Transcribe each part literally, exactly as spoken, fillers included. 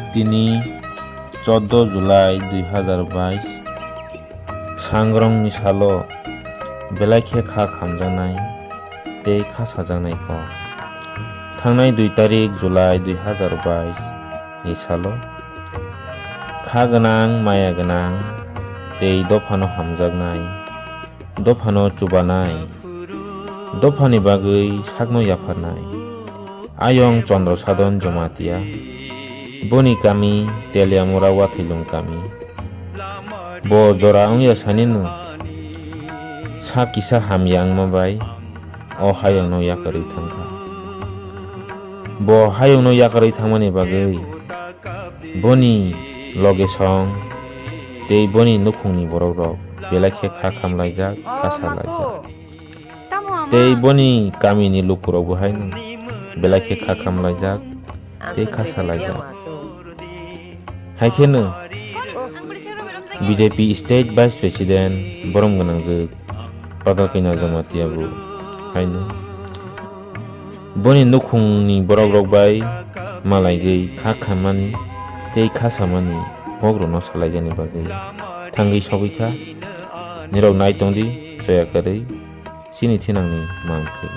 Tini chordo July dui hazar bais, sangrongni salo belai khe kha khamjaknai tei kha sajaknai kok. Thangnai dui tarik July dui hazar bais ni salo kha gwnang, maya gwnang tei dophano hamjaknai, dophano chubanai, dophani bagwi sakno yapharnai. Ayong Chandra Sadhan Jamatia, boni kami Teliamura Wathilung kami. Bo jora wngya sanino sa kisa hamya wngma bai o hayungno yakarwi thangkha. Bo hayungno yakarwi thangmani bagwi boni loge song tei boni nukhungni borokrok belai khe kha khamlaijak, kha salaijak. Tei boni kamini lukurokbo haino belai khe kha khamlaijak tei kha salaijak. Hai kheno B J P State Vice President borom gwnangjwk Padal Kanya Jamatia bo haino boni nukhungni borokrok bai malaigwi kha khammani tei kha samani kokrokno salaijani bagwi thangwi sogwi kha. Nirok nai tongdi, choya kwrwi. Chini thinangni mang khe.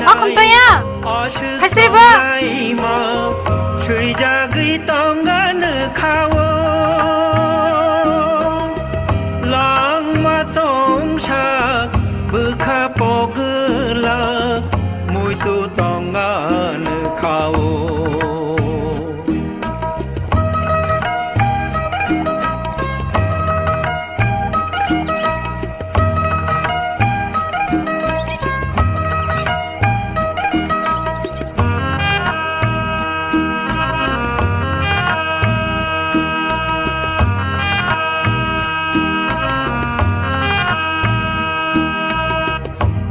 O Khumtoya, phaisai bo. Swijagwi tonga nukha o, langma tongsa bwkha pogwlak, muitu tonga nukha o.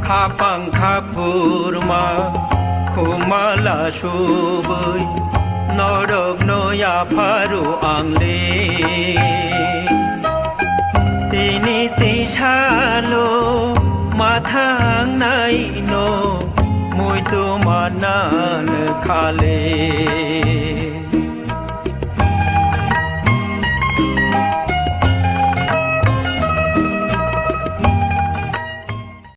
Khapang khaphurma khumala subui norokno yapharu ang le. Tini tisalo mathangnaino muitu manna nukha le.